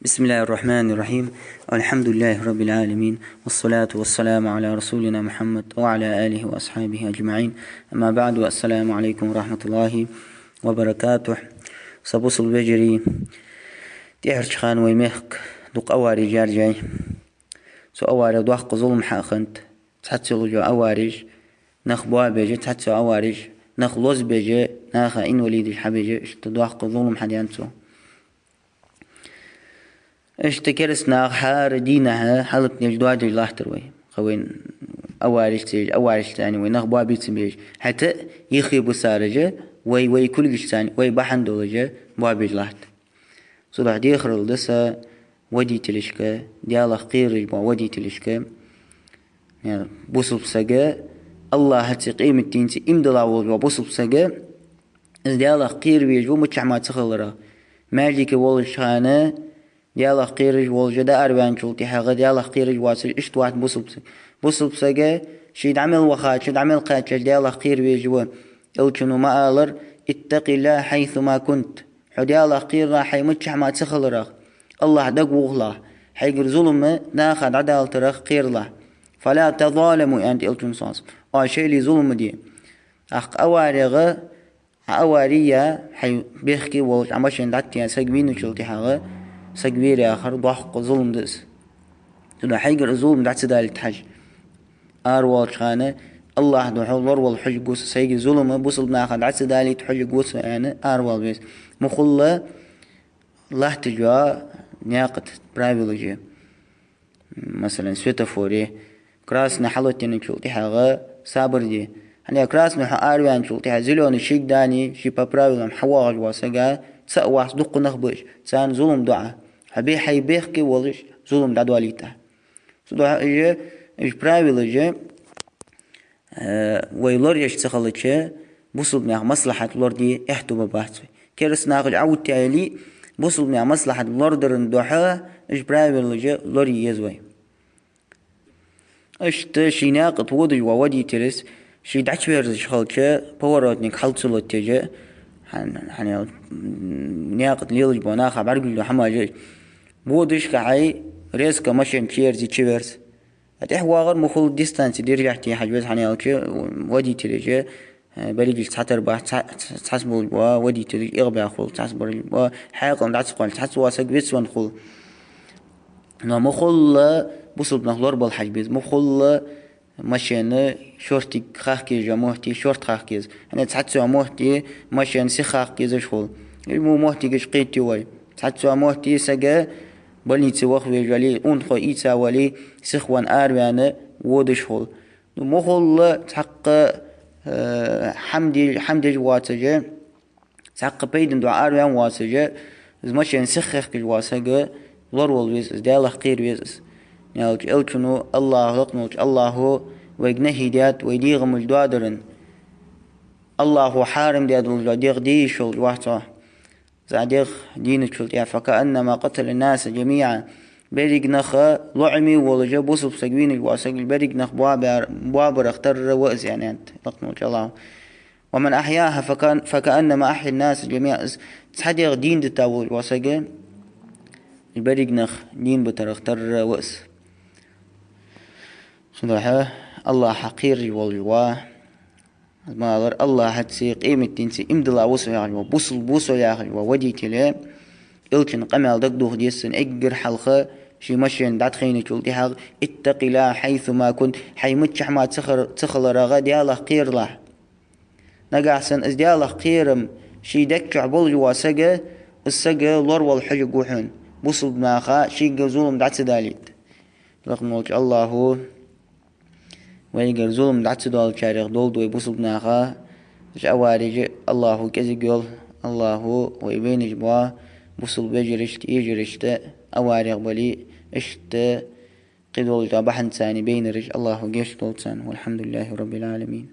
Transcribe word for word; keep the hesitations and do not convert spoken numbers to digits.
بسم الله الرحمن الرحيم. الحمد لله رب العالمين، والصلاة والسلام على رسولنا محمد وعلى آله وأصحابه أجمعين. أما بعد، السلام عليكم ورحمة الله وبركاته. Са бусалба вежарий, тӀехьарча хана вай мехка дукха авареш яржай. Цу аварех доккха зулам хьахиннад. Цхьацца йолаш йола авареш, нах боабеш, цхьацца йола авареш, нах лозабеш, наха инвалидаш хьабеш, иштта доккха зулам хьадаьннад цо. Иштта кераста нах хӀара дийнахьа хьалатнеш доадеш латтар вай. Кхы вай авареш ца еш, авареш цани вай нах боабе ца безаш. ХӀаьта а йиххе бисараш, вай, вай кулгашцани, вай бахьан долаш боабеш латт. Цудухьа дехарал да са водителашка, Даьлах кхераш бола водителашка, э, бусалба сага, АллахӀацеи къематдийнцеи иман дилла волаш вола бусалба сага, из Даьлах кхера везаш ва миччахьа мара ца хиларах. Маьждиге волча хана Даьлах кхераш волаш, дӀаараваьнначул тӀехьагӀа Даьлах кхераш воацаш, иштта вац бусалба саг. Бусалба саг ше дӀа мел вахача, дӀа мел кхаьчача Даьлах кхера везаш ва. Элчано ма аллара: «اتق الله حيثما كنت». Хьо Даьлах кхералахь, хьо миччахьа мара ца хиларах. АллахӀ дагаволалахь, хьайгара зулам наха дӀадалийтарах кхералахь. «فلا تظالموا», аьннад Элчано, саллаллахӀу ӀалайхӀи ва саллам. Оаш шоайла зулам ма де. ТӀаккха аварегӀа, Ӏа аваре яь, хьо бехке волаш, Ӏа машен дӀатӀатеха саг вийначул тӀехьагӀа, саг вер яхар доккха зулам да из. Цудухьа хьайгара зулам дӀа ца далийта хьажа. Араволча хана АллахӀа духьа лоравала хьожаргва со, сайга зулам бусалба наха дӀа ца далийта хьожаргва со, аьнна, аравала веза. Мухулла латташ йола наькъа тӀа правилаш я. Масала, светофоре красный хьалоттаенначул тӀехьагӀа сабар де. ХӀана аьлча красный хьо араваьнначул тӀехьагӀа зелёный шийга даьнна, ше по правилам хьавоагӀаш вола саг, цаӀ вац, дукха нах ба уж, царна зулам ду Ӏа. Хьо бе-, хьо бехке волаш зулам дӀадоалийта. Цудухьа уж, уж правилаш, э, вай лораеш ца хилча, бусалба наьха маслахьат лораде аьттув бац вай. Кераста нахаца Ӏовитта яле а, бусалба наьха маслахьат лорадарах духьа уж правилаш лорае еза вай. Иштта ший наькъа тӀа водаш вола водителас ше дӀачуверзаш хилча, поворотник хьал ца лоттаеш, хьан-, хьанал, м, наькъа тӀа лелаш бола наха бӀаргагуш дола хӀамаш я уж. Водаш хилча, резко машен чуерзе чуверз. А тӀехьа вагӀар мухулла дистанци держать е хьажа веза, хӀана аьлча водителаш, э, берригаш цхьатарра бац, цхьа-, цхьацца болаш бола водителаш эгӀабаьнна хул, цхьацца болаш бола хьаькъал дӀа ца кхоачаш, цхьацца вола саг вицвенна хул. Но мухулла бусалба нах лорабала хьажа беза, мухулла машен шортига хахка езача метте шортта хахка еза. ХӀана аьлча цхьацца йолча метте машен сиха хахка езаш хул. Из мо моттигаш кхетаю вай. Цхьацца йолча метте саг больнице ваха везаш вале, унахо ийца вале, сихвенна араваьнна водаш хул. Ну, мухулла цхьаккха, э, хӀама де-, хӀама деш воацаш, цхьаккха пайдана духьа араваьнна воацаш, из машен сиха хехкаш вола саг лоравала веза из, Даьлах кхера веза из. Аьлча, Элчано, АллахӀа, лакха волча АллахӀа вайга нахӀий даьд вай дегӀамаш доадарах. АллахӀа хьарам даь долаш дола дегӀ де йиш йолаш вац хьо. Из дегӀ дийначул тӀехьагӀа «فكأنما قتل الناس جميعا». Берригаш нах лоӀаме волаш, бусалба саг вийнаш вола саг, берригаш нах боабар-, боабарах тарра ва из, аьннад лакха волча АллахӀа. «ومن أحياها فكأن-، فكأنما أحيا الناس جميعا». Из цхьа дегӀ дийна дита волаш вола саг, берригаш нах дийна битарах тарра ва из. Цудухьа АллахӀах кхераш волаш вола, ма аллара, АллахӀацеи къематдийнцеи иман дилла ва со яхаш вола, бусалба ва со яхаш вола водитель, Элчан къамаьл дагадоха деза цунна, эггара хьалха ший машен дӀатӀахайначул тӀехьагӀа: «اتق الله حيثما كنت», хьо миччахьа мара ца хар-, ца хиларах Даьлах кхералахь. Нагахьа санна из Даьлах кхерам ший дег чу болаш вола саг, из саг лоравала хьожаргва хьона, бусалба наха шийга зулам дӀа ца далийта. Лакха волча АллахӀа вайгара зулам дӀа ца доалачарех долда вай, бусалба наха. Уж авареш АллахӀа кӀезига йойла, АллахӀа вай вайнаш бола бусалба вежарашта, йижарашта аварегӀа бале, иштта кхыдолча бахьанца байнараш АллахӀа гешт долда царна. والحمد لله رب العالمين.